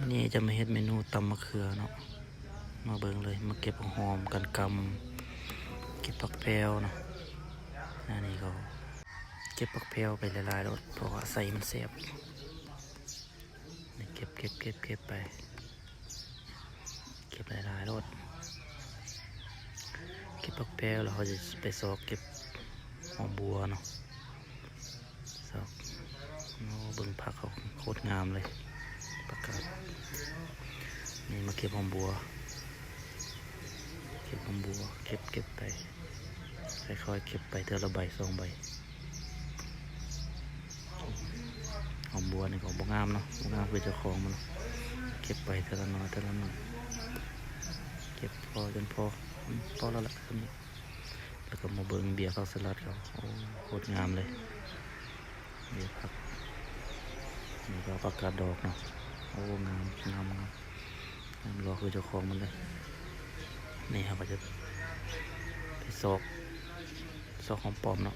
ນີ້ຈະມາເຮັດເມນູຕຳໝາກເຂືອເນາະ. ມາເບິ່ງເລີຍ ມາເກັບຫອມກັນກຳ ເກັບຜັກແພວເນາະ. ອັນນີ້ກໍເກັບຜັກແພວໄປຫຼາຍໆໂລດ ເພາະວ່າໃສ່ມັນແຊບ. ນີ້ເກັບ ເກັບ ເກັບ ເກັບໄປ ເກັບຫຼາຍໆໂລດ. ເກັບຜັກແພວແລ້ວ ເຮົາຈະໄປຊອກເກັບຫອມບົວເນາະ. ຊອກ ໂອ້ ເບິ່ງຜັກເຂົາໂຄດງາມເລີຍ ປະກາດ. ນີ້ມາເກັບຫອມບົວ ເກັບຫອມບົວ ເກັບ ເກັບໄປ ຄ່ອຍໆເກັບໄປເທື່ອລະໃບສອງໃບ. ຫອມບົວນີ້ກໍບໍ່ງາມເນາະ ບໍ່ງາມຄືເຈົ້າຂອງມັນ. ເກັບໄປເທື່ອລະໜ້ອຍ ເທື່ອລະໜ້ອຍ ເກັບພໍຈົນພໍ ພໍແລ້ວລະ ສ່ຳນີ້. ແລ້ວກໍມາເບິ່ງເບ້ຍຜັກສະຫຼັດເຂົາ ໂອ້ ໂຄດງາມເລີຍ ເບ້ຍຜັກ. ນີ້ກໍຜັກກາດດອກເນາະ ໂອ້ ງາມ ງາມ ງາມ ງາມຫຼໍ່ຄືເຈົ້າຂອງມັນເລີຍ. ນີ້ເຮົາກໍຈະໄປຊອກ ຊອກຫອມປ້ອມເນາະ.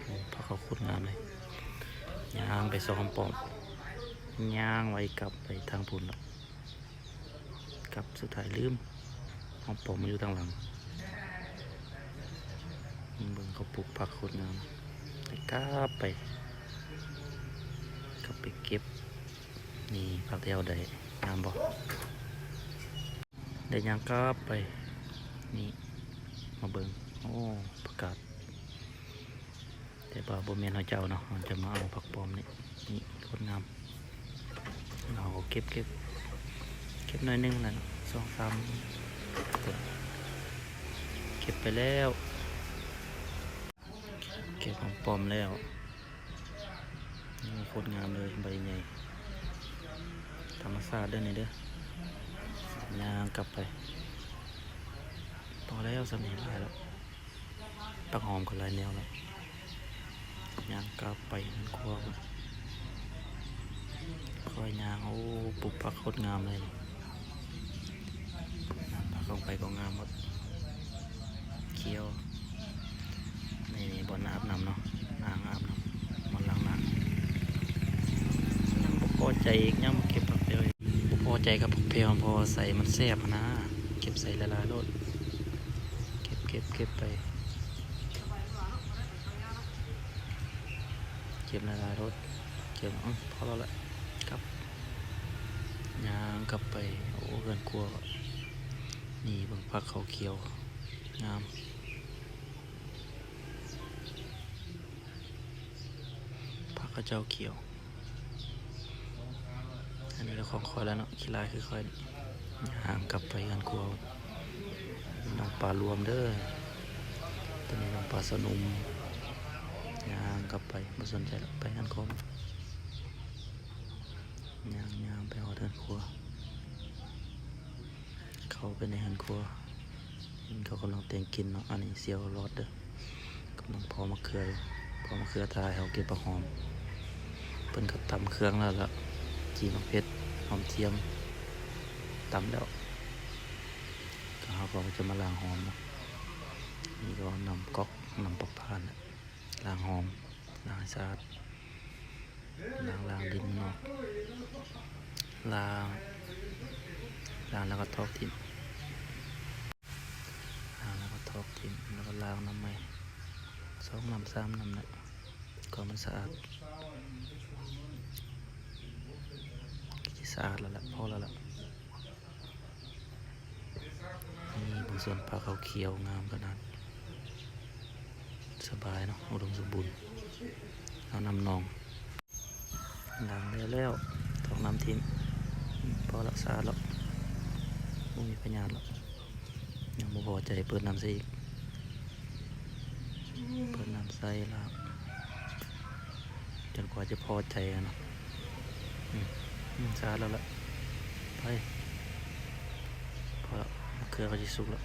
ໂອ້ ຜັກເຂົາໂຄດງາມເລີຍ. ຍ່າງໄປຊອກຫອມປ້ອມ ຍ່າງໄວກັບໄປທາງພຸ້ນລະ ກັບ ສຸດທ້າຍລືມ ຫອມປ້ອມມັນຢູ່ທາງຫຼັງ. ເບິ່ງເຂົາປູກຜັກໂຄດງາມ ໄດ້ກັບໄປ ກັບໄປເກັບ. ນີ້ຜັກທີ່ເຮົາໄດ້ ງາມບໍ່? ໄດ້ຍ່າງກັບໄປ. ນີ້ມາເບິ່ງ ໂອ້ ຜັກກາດ ແຕ່ວ່າບໍ່ແມ່ນເຮົາເຈົ້າເນາະ ເຮົາຈະມາເອົາຜັກປ້ອມນີ້. ນີ້ໂຄດງາມ ເຮົາກໍເກັບ ເກັບ ເກັບໜ້ອຍໜຶ່ງແຫຼະເນາະ ສອງສາມຕົ້ນ ເກັບໄປແລ້ວ. ເກັບຫອມປ້ອມແລ້ວ ໂອ້ ໂຄດງາມເລີຍ ໃບໃຫຍ່ ທຳມະຊາດເດີ້ນີ້ເດີ້. ຍ່າງກັບໄປ ພໍແລ້ວ ສ່ຳນີ້ຫຼາຍແລ້ວ ຜັກຫອມກໍຫຼາຍແນວແລ້ວ. ຍ່າງກ້າວໄປເຮືອນຄົວພຸ້ນ ຄ່ອຍຍ່າງ ໂອ້ ປຸບປັບໂຄດງາມເລີຍ. ຍ່າງພັກລົງໄປກໍງາມໝົດ ຂຽວ. ນີ້ ນີ້ບ່ອນອາບນ້ຳເນາະ ອ່າງອາບນ້ຳ ບ່ອນລ້າງໜ້າ. ຍັງບໍ່ພໍໃຈອີກ ຍັງມາເກັບຜັກແພວອີກ ບໍ່ພໍໃຈກັບຜັກແພວ ເພາະວ່າໃສ່ມັນແຊບຫັ້ນນາ. ເກັບໃສ່ຫຼາຍໆໂລດ ເກັບ ເກັບ ເກັບໄປ ເກັບຫຼາຍໆໂລດ ເກັບ ອື ພໍແລ້ວລະ ກັບ ຍ່າງກັບໄປ. ໂອ້ ເຮືອນຄົວ ນີ້ເບິ່ງຜັກເຂົາຂຽວງາມ ຜັກເຂົາເຈົ້າຂຽວ. ອັນນີ້ກໍຂອງຂ້ອຍແລ້ວເນາະ ຂີ້ລ້າຍຄືຂ້ອຍ. ຍ່າງກັບໄປເຮືອນຄົວ ນ້ອງປາລວມເດີ້ ຕົວນີ້ນ້ອງປາສະໜຸ່ມ. ຍ່າງກັບໄປ ບໍ່ສົນໃຈດອກ ໄປເຮືອນຄົວ. ຍ່າງ ຍ່າງໄປຮອດເຮືອນຄົວ ເຂົ້າໄປໃນເຮືອນຄົວ ເຫັນເຂົາກຳລັງແຕ່ງກິນເນາະ. ອັນນີ້ສ່ຽວຫຼອດເດີ້ ກຳລັງເຜາະໝາກເຂືອຢູ່ ເຜາະໝາກເຂືອ ຖ້າໃຫ້ເຮົາເກັບຜັກຫອມ. ເພິ່ນກໍຕຳເຄື່ອງແລ້ວລະ ຈີ່ໝາກເຜັດ ຫອມທຽມ ຕຳແລ້ວ ກໍເຮົາກໍຈະມາລ້າງຫອມເນາະ. ນີ້ກໍນຳກອກ ນຳປອກພານ ລ້າງຫອມ ລ້າງໃຫ້ສະອາດ ລ້າງ ລ້າງດິນມັນອອກ ລ້າງ ລ້າງແລ້ວກໍຖອກຖິ້ມ ລ້າງແລ້ວກໍຖອກຖິ້ມ ແລ້ວກໍລ້າງນຳໃໝ່ ສອງນ້ຳສາມນ້ຳແຫຼະ ກໍມັນສະອາດ ກໍຊິສະອາດແລ້ວລະ ພໍແລ້ວລະ. ນີ້ເບິ່ງສວນຜັກເຂົາຂຽວງາມຂະໜາດ ສະບາຍເນາະ ອຸດົມສົມບູນ. ເອົານ້ຳໜອງ ລ້າງແລ້ວໆ ຖອກນ້ຳຖິ້ມ ພໍລະ ສະອາດລະ ບໍ່ມີພະຍາດລະ. ຍັງບໍ່ພໍໃຈ ເປີດນ້ຳໃສ່ອີກ ເປີດນ້ຳໃສ່ລະ ຈົນກວ່າຈະພໍໃຈຫັ້ນນະ. ອືມ ອືມ ສະອາດແລ້ວລະ ໄປ ພໍລະ ມະເຂືອກໍຊິສຸກລະ.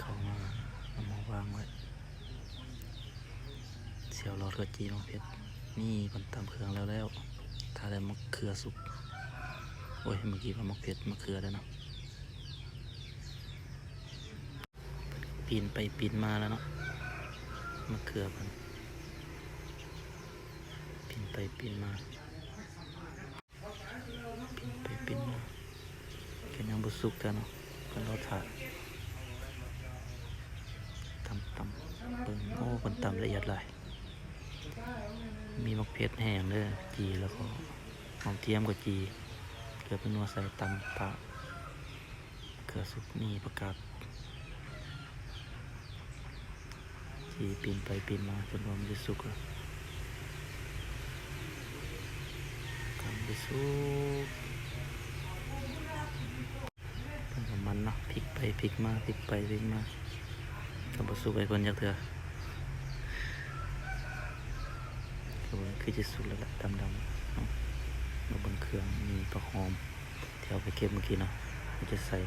ເຂົ້າມາ ເອົາມາວາງໄວ້ ສ່ຽວຫຼອດກໍຈີ່ໝາກເຜັດ. ນີ້ເພິ່ນຕຳເຄື່ອງແລ້ວໆ ຖ້າແຕ່ໝາກເຂືອສຸກ ໂອ້ຍ ເມື່ອກີ້ວ່າໝາກເຜັດ ມະເຂືອແລ້ວເນາະ. ປີນໄປປີນມາແລ້ວເນາະ ມະເຂືອເພິ່ນ ປີນໄປປີນມາ. ສຸກແລ້ວເນາະ ກໍລໍຖ້າ ຕຳ ຕຳ ເບິ່ງ ໂອ້ ເພິ່ນຕຳລະອຽດຫຼາຍ ມີໝາກເຜັດແຫ້ງເດີ ຈີ່ ແລ້ວກໍຫອມທຽມກໍຈີ່ ເກືອໄປນົວໃສ່ ຕຳປະ ເກືອສຸກ ນີ້ປາກາດ ຈີ່ປີ້ນໄປປີ້ນມາ ຈົນກວ່າມັນຈະສຸກແລ້ວ ກຳຈະສຸກ ເພິ່ນກໍໝັ່ນເນາະ ພິກໄປພິກມາ ພິກໄປພິກມາ ກໍບໍ່ສຸກໃຫ້ເພິ່ນຈັກເທື່ອ ຄື ຄືຈະສຸກແລ້ວລະ ດຳໆ ເນາະ ມາເບິ່ງເຄື່ອງ ມີຜັກຫອມ ທີ່ເຮົາໄປເກັບມື້ກີ້ເນາະ ເຮົາຈະໃສ່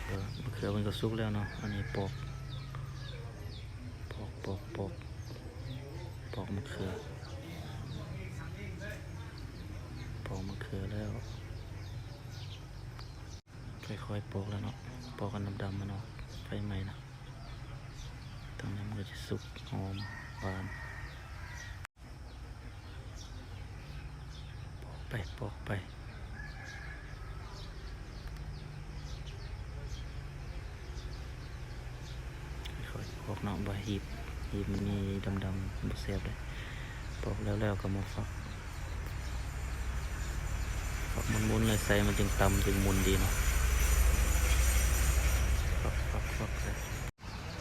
ເອີ ມະເຂືອເພິ່ນກໍສຸກແລ້ວເນາະ ອັນນີ້ປອກ ປອກ ປອກ ປອກ ປອກມະເຂືອ ປອກມະເຂືອແລ້ວ ຄ່ອຍໆ ປອກແລ້ວເນາະ ປອກອັນດຳໆ ມັນອອກ ໄຟໄໝ້ນະ ຕອນນັ້ນມັນກໍຈະສຸກ ຫອມ ຫວານ. ປອກໄປ ປອກໄປ ຄ່ອຍໆ ປອກເນາະ ບໍ່ໃຫ້ຮີບ ຮີບມັນມີດຳໆ ບໍ່ແຊບເດ້ ປອກແລ້ວໆ ກໍມາຝັກ ຝັກໝຸນໆ ແລ້ວໃສ່ ມັນຈຶ່ງຕຳ ຈຶ່ງໝຸນດີເນາະ ຝັກໆໆ ໃສ່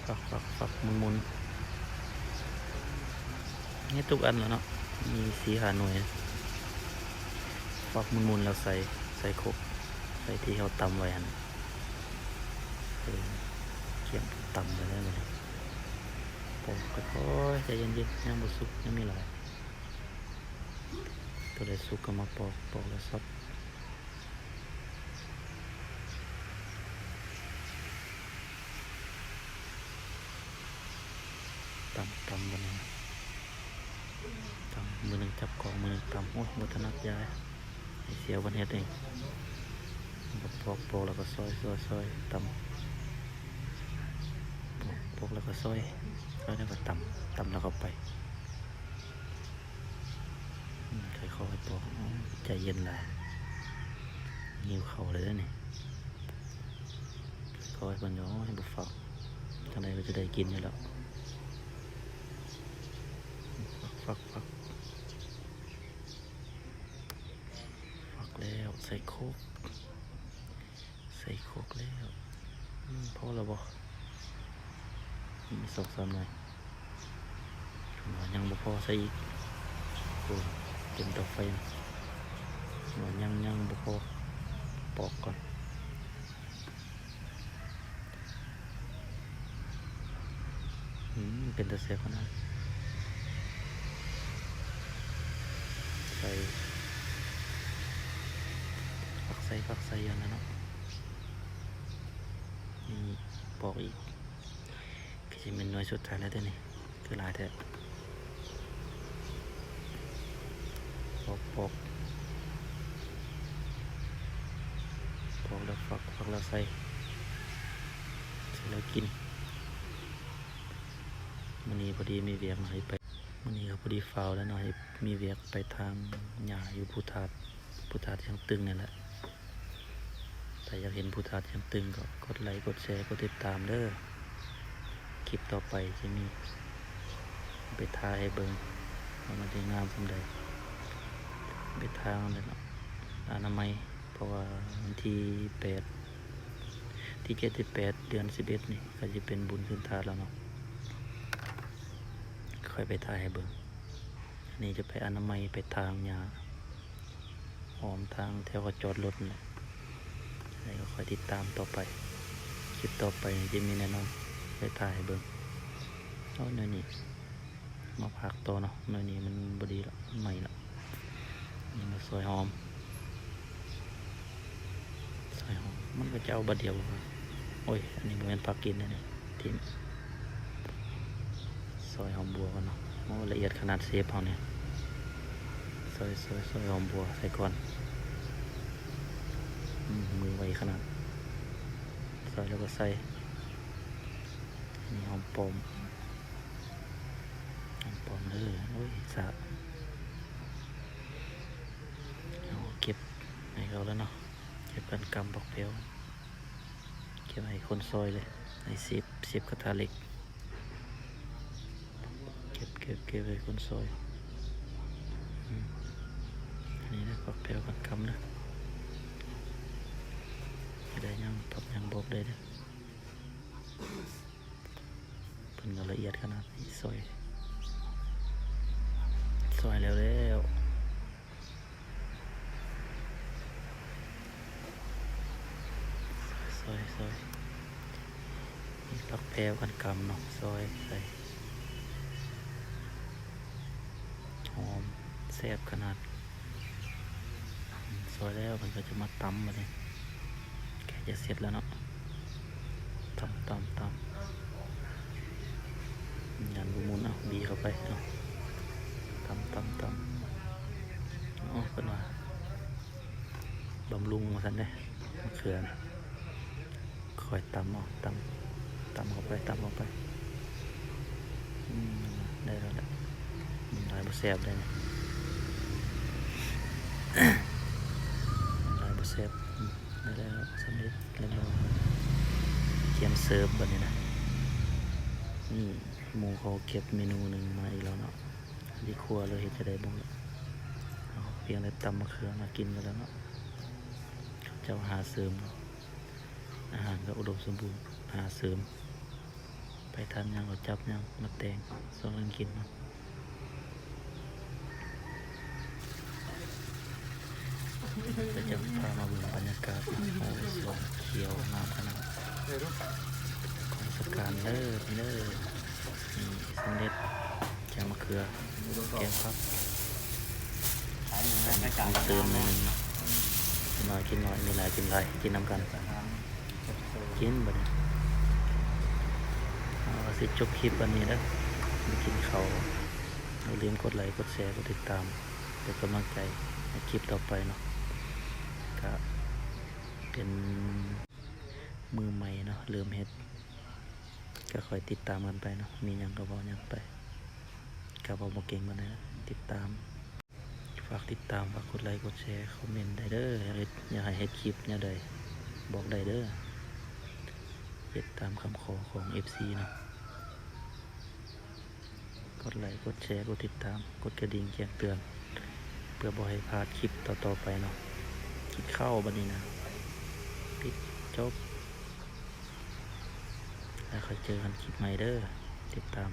ຝັກໆໆ ໝຸນໆ ເຮັດທຸກອັນແຫຼະເນາະ ມີສີ່ຫ້າໜ່ວຍ ຝັກໝຸນໆ ແລ້ວໃສ່ ໃສ່ຄົກ ໃສ່ທີ່ເຮົາຕຳໄວ້ຫັ້ນ ເອີ ກຽມຕຳໄປເລີຍ ປອກຄ່ອຍໆ ໃຈເຢັນໆ ຍັງບໍ່ສຸກ ຍັງມີຫຼາຍ ໂຕໃດສຸກກໍມາປອກ ປອກແລ້ວສັບ ຕຳ ຕຳບັດນີ້ ຕຳ ມື້ໜຶ່ງຈັບກອງ ມື້ໜຶ່ງຕຳ ໂອ້ຍ ບໍ່ຖະໜັດ ຢ່າ ໃຫ້ເສຍວັນເຮັດເອງ ປອກ ປອກ ແລ້ວກໍຊອຍ ຊອຍ ຊອຍ ຕຳ ປອກ ປອກ ແລ້ວກໍຊອຍ ຊອຍ ແລ້ວກໍຕຳ ຕຳ ແລ້ວກໍໄປ. ອືມ ຄ່ອຍໆ ປອກ ໂອ້ ໃຈເຢັນຫຼາຍ ຫິວເຂົ້າແລ້ວເດ້ນີ້ ຄ່ອຍໆ ເພິ່ນ ໂອ້ຍ ບໍ່ຟັກ ຈັ່ງໃດກໍຈະໄດ້ກິນຢູ່ແລ້ວ ຟັກໆໆ ຟັກແລ້ວ ໃສ່ຄົກ. ໃສ່ຄົກແລ້ວ ອືມ ພໍແລ້ວບໍ່? ມີສອງສາມໜ່ວຍ ຄັນວ່າຍັງບໍ່ພໍໃສ່ອີກ ໂອ້ ເຕັມເຕົາໄຟນະ ຄັນວ່າຍັງ ຍັງບໍ່ພໍ ປອກກ່ອນ. ອືມ ເປັນຕາແຊບຂະໜາດ ໃສ່ ຟັກໃສ່ ຟັກໃສ່ ຢ່າງນັ້ນເນາະ ນີ້ປອກອີກ ຄືຊິແມ່ນໜ່ວຍສຸດທ້າຍແລ້ວເດ້ນີ້ ຄືຫຼາຍແທ້ ປອກ ປອກ ປອກແລ້ວຟັກ ຟັກແລ້ວໃສ່ ໃສ່ແລ້ວກິນ. ມື້ນີ້ພໍດີມີວຽກເນາະ ຊິໄປ ມື້ນີ້ກໍພໍດີຟ້າວແລ້ວເນາະ ຊິມີວຽກໄປຖາງຫຍ້າຢູ່ພູທາດ ພູທາດຊຽງຕຶງນີ້ແຫຼະ ໃຜຢາກເຫັນພູທາດຊຽງຕຶງກໍກົດໄລ ກົດແຊ ກົດຕິດຕາມເດີ້ ຄລິບຕໍ່ໄປຊິມີ ໄປຖ່າຍໃຫ້ເບິ່ງວ່າມັນຊິງາມສ່ຳໃດ ໄປທາງນັ້ນແຫຼະເນາະ ອະນາໄມ ເພາະວ່າວັນທີແປດ ທີເຈັດ ທີແປດ ເດືອນສິບເອັດນີ້ ກໍຊິເປັນບຸນຂຶ້ນທາດແລ້ວເນາະ ຄ່ອຍໄປຖ່າຍໃຫ້ເບິ່ງ ອັນນີ້ຈະໄປອະນາໄມ ໄປຖາງຫຍ້າ ອ້ອມທາງແຖວເຂົາຈອດລົດນີ້ແຫຼະ ແລ້ວກໍຄອຍຕິດຕາມຕໍ່ໄປ ຄລິບຕໍ່ໄປຈະມີແນ່ນອນ ໄປຖ່າຍໃຫ້ເບິ່ງ. ເອົາ ແນວນີ້ມາພັກຕໍ່ເນາະ ແນວນີ້ມັນບໍ່ດີລະ ມັນໄໝ້ລະ. ນີ້ມາຊອຍຫອມ ຊອຍຫອມ ມັນກໍຈະເອົາບາດດຽວ. ໂອ້ຍ ອັນນີ້ບໍ່ແມ່ນຜັກກິນເດ້ນີ້ ຖິ້ມ. ຊອຍຫອມບົວກ່ອນເນາະ. ໂອ້ ລະອຽດຂະໜາດເຊຟເຮົານີ້. ຊອຍ ຊອຍ ຊອຍຫອມບົວໃສ່ກ່ອນ. ອືມ ມືໄວຂະໜາດ. ຊອຍແລ້ວກໍໃສ່. ນີ້ຫອມປ້ອມ. ຫອມປ້ອມເດີ. ໂອ້ຍ ສາບ. ເອົາເກັບໃຫ້ເຂົາແລ້ວເນາະ. ກັນກຳຜັກແພວ ເກັບໃຫ້ຄົນຊອຍເລີຍ ໃຫ້ເຊບ ເຊບກະທະເຫຼັກ ເກັບ ເກັບ ເກັບໃຫ້ຄົນຊອຍ. ອືມ ອັນນີ້ນະ ຜັກແພວກັນກຳນະ ໄດ້ຫຍັງ ປັບຫຍັງບອກໄດ້ເດີ້. ເພິ່ນກໍລະອຽດຂະໜາດນີ້ ຊອຍ ຊອຍແລ້ວ ແລ້ວ ຊອຍ ຊອຍ ມີຜັກແພວກັນກຳເນາະ ຊອຍໃສ່ ຫອມແຊບຂະໜາດ. ອືມ ຊອຍແລ້ວເພິ່ນກໍຈະມາຕຳບາດນີ້ ໃກ້ຈະເສັດແລ້ວເນາະ ຕຳ ຕຳ ຕຳ ຢ້ານບໍ່ໝຸນ ເອົາ ບີເຂົ້າໄປ ເອົາ ຕຳ ຕຳ ຕຳ ເອົາ ເພິ່ນວ່າບຳລຸງວ່າຊັ້ນເດ້ ມະເຂືອນະ. ຄ່ອຍຕຳເອົາ ຕຳ ຕຳເຂົ້າໄປ ຕຳເຂົ້າໄປ ອືມ ໄດ້ແລ້ວແຫຼະ ມັນຫຼາຍບໍ່ແຊບເດ້ ຫຼາຍບໍ່ແຊບ. ອືມ ໄດ້ແລ້ວ ສຳເລັດຮຽບຮ້ອຍ ກຽມເສີບບາດນີ້ນະ. ນີ້ ໝູ່ເຂົາເກັບເມນູໜຶ່ງມາອີກແລ້ວເນາະ ຊິຄົວຫຼືເຮັດຈັ່ງໃດບໍ່ຮູ້ ເອົາ ພຽງແຕ່ຕຳມະເຂືອມາກິນກໍແລ້ວເນາະ. ເຂົາເຈົ້າຫາເສີມເນາະ ອາຫານກໍອຸດົມສົມບູນ ຫາເສີມ ໃຜທານຫຍັງກໍຈັບຫຍັງມາແຕ່ງຊ່ວຍກັນກິນເນາະ. ແລ້ວຈະພາມາເບິ່ງບັນຍາກາດ ໂອ້ ສວນຂຽວງາມຂະໜາດ ຂອງສະການເດີ ນີ້ເດີ ນີ້ສຳເລັດ ແກງມະເຂືອ ແກງຜັກ ອັນນີ້ຂອງຕື່ມໜ້ອຍໜຶ່ງເນາະ ກິນໜ້ອຍ ກິນໜ້ອຍ ມີຫຼາຍ ກິນຫຼາຍ ກິນນຳກັນ ກິນບາດນີ້. ເຮົາຊິຈົບຄລິບອັນນີ້ເດີ ໄປກິນເຂົ້າ ຢ່າລືມກົດໄລ ກົດແຊ ກົດຕິດຕາມ ເປັນກຳລັງໃຈໃນຄລິບຕໍ່ໄປເນາະ. ກະເປັນມືໃໝ່ເນາະ ເລີ່ມເຮັດ ກະຄ່ອຍຕິດຕາມກັນໄປເນາະ ມີຫຍັງກະເວົ້າຫຍັງໄປ ກະເວົ້າບໍ່ເກັ່ງປານໃດ ຕິດຕາມ ຝາກຕິດຕາມ ຝາກກົດໄລ ກົດແຊ ຄອມເມັນໄດ້ເດີ ຢາກເຮັດ ຢາກໃຫ້ເຮັດຄລິບແນວໃດ ບອກໄດ້ເດີ ເຮັດຕາມຄຳຂໍຂອງເອັຟຊີເນາະ. ກົດໄລ ກົດແຊ ກົດຕິດຕາມ ກົດກະດິ່ງແຈ້ງເຕືອນ ເພື່ອບໍ່ໃຫ້ພາດຄລິບຕໍ່ໆໄປເນາະ. ກິນເຂົ້າບາດນີ້ນະ ປິດ ຈົບ ແລ້ວຄ່ອຍເຈີກັນຄລິບໃໝ່ເດີ ຕິດຕາມ